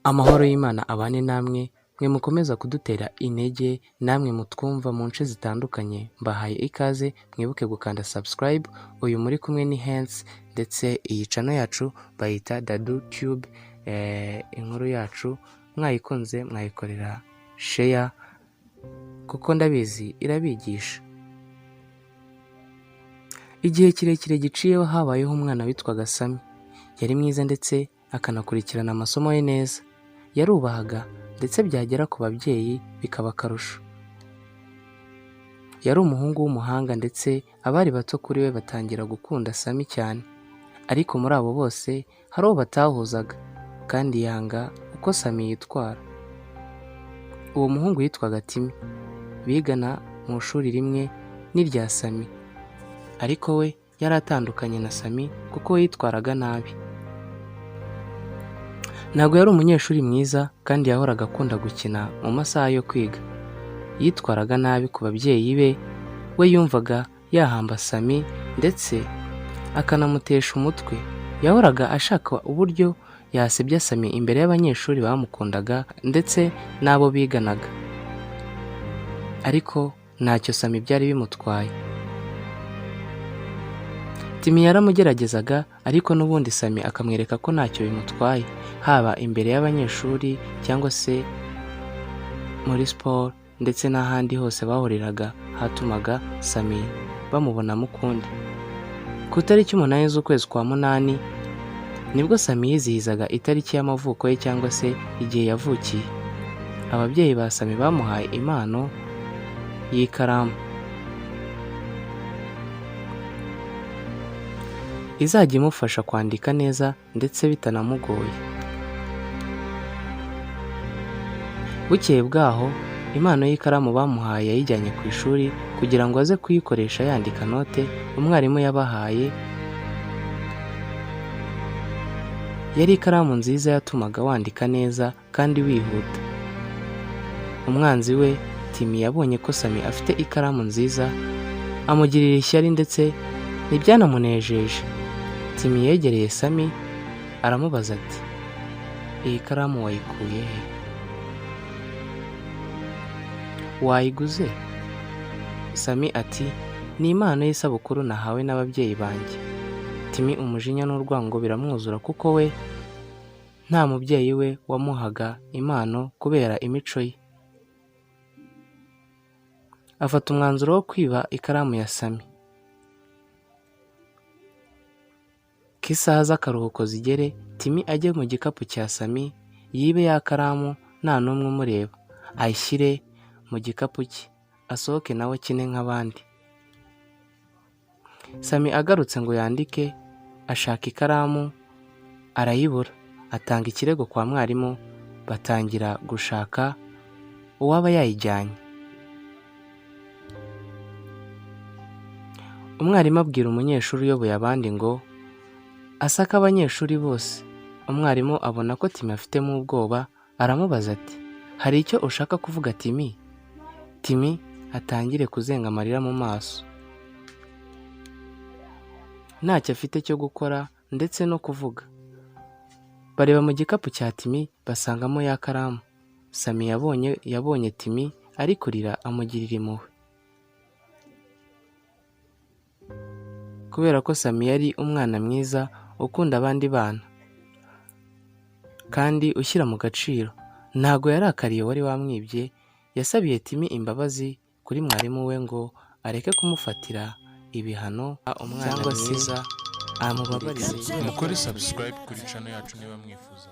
Amahoro y'Imana abane namwe, mwe mukomeza kudutera intege, namwe mutwumva mu nce zitandukanye, mbahaye ikaze, mwibuke gukanda subscribe. Uyu muri kumwe ni Hensi, ndetse iyi channel yacu bayita Dadu Tube. Inkuru yacu mwayikunze mwayikorera share, kuko ndabizi irabigisha. Igihe kirekire giciyeho habayeho umwana witwaga Sami. Yari mwiza ndetse akanakurikirana amasomo ye neza. Yarubahaga ndetse byagera ku babyeyi bikaba akarusho. Yari umuhungu w'umuhanga, ndetse abari bato kuri we batangira gukunda Sami cyane. Ariko muri abo bose hari uwo batahuzaga kandi yanga uko Sami yitwara. Uwo muhungu yitwaga Timi. Bigana mu ishuri rimwe n'irya Sami. Ariko we yari atandukanye na Sami kuko we yitwaraga nabi. Ntabwo yari umunyeshuri mwiza kandi yahoraga akunda gukina mu masaha yo kwiga. Yitwaraga nabi ku babyeyi be, we yumvaga yahamba Sami ndetse akanamutesha umutwe. Yahoraga ashaka uburyo yasebya Sami imbere y'abanyeshuri bamukundaga ndetse n'abo biganaga. Ariko ntacyo Sami byari bimutwaye. Timi yaramugeragezaga, ariko n'ubundi Sami akamwereka ko ntacyo bimutwaye, haba imbere y'abanyeshuri cyangwa se muri siporo ndetse n'ahandi hose bahuriraga hatumaga Sami bamubonamo ukundi. Ku itariki 8 z'ukwezi kwa 8 nibwo Sami yizihizaga itariki y'amavuko ye cyangwa se igihe yavukiye. Ababyeyi ba Sami bamuhaye impano y'ikaramu izajya imufasha kwandika neza ndetse bitanamugoye. Bukeye bwaho impano y'ikaramu bamuhaye yayijyanye ku ishuri kugira ngo aze kuyikoresha yandika note umwarimu yabahaye. Yari ikaramu nziza yatumaga wandika neza kandi wihuta. Umwanzi we Timi yabonye ko Sami afite ikaramu nziza, amugirira ishyari ndetse ntibyanamunejeje. Timi yegereye Sami aramubaza ati: "Iyi karamu wayikuye he? Wayiguze?" Sami ati: "Ni impano y'isabukuru nahawe n'ababyeyi banjye." Timi umujinya n'urwango biramwuzura kuko we nta mubyeyi we wamuhaga impano kubera imico ye. Afata umwanzuro wo kwiba ikaramu ya Sami. Ko isaha z'akaruhuko zigere, Timi ajye mu gikapu cya Sami yibe ya karamu nta n'umwe umureba, ayishyire mu gikapu cye, asohoke nawe akine nk'abandi. Sami agarutse ngo yandike, ashaka ikaramu arayibura, atanga ikirego kwa mwarimu, batangira gushaka uwaba yayijyanye. Umwarimu abwira umunyeshuri uyoboye abandi ngo asake abanyeshuri bose. Umwarimu abona ko Timi afitemo ubwoba, aramubaza ati: "Hari icyo ushaka kuvuga, Timi?" Timi atangire kuzenga amarira mu maso. Ntacyo afite cyo gukora ndetse no kuvuga. Bareba mu gikapu cya Timi basangamo ya karamu. Sami yabonye Timi ari kurira amugirira impuhwe. Kubera ko Sami yari umwana mwiza ukunda abandi bana kandi ushyira mu gaciro, ntago yarakariye uwari wamwibye, yasabiye Timi imbabazi kuri mwarimu we ngo areke kumufatira ibihano cyangwa se amubabarire. Mukore subscribe kuri channel yacu niba mwifuza.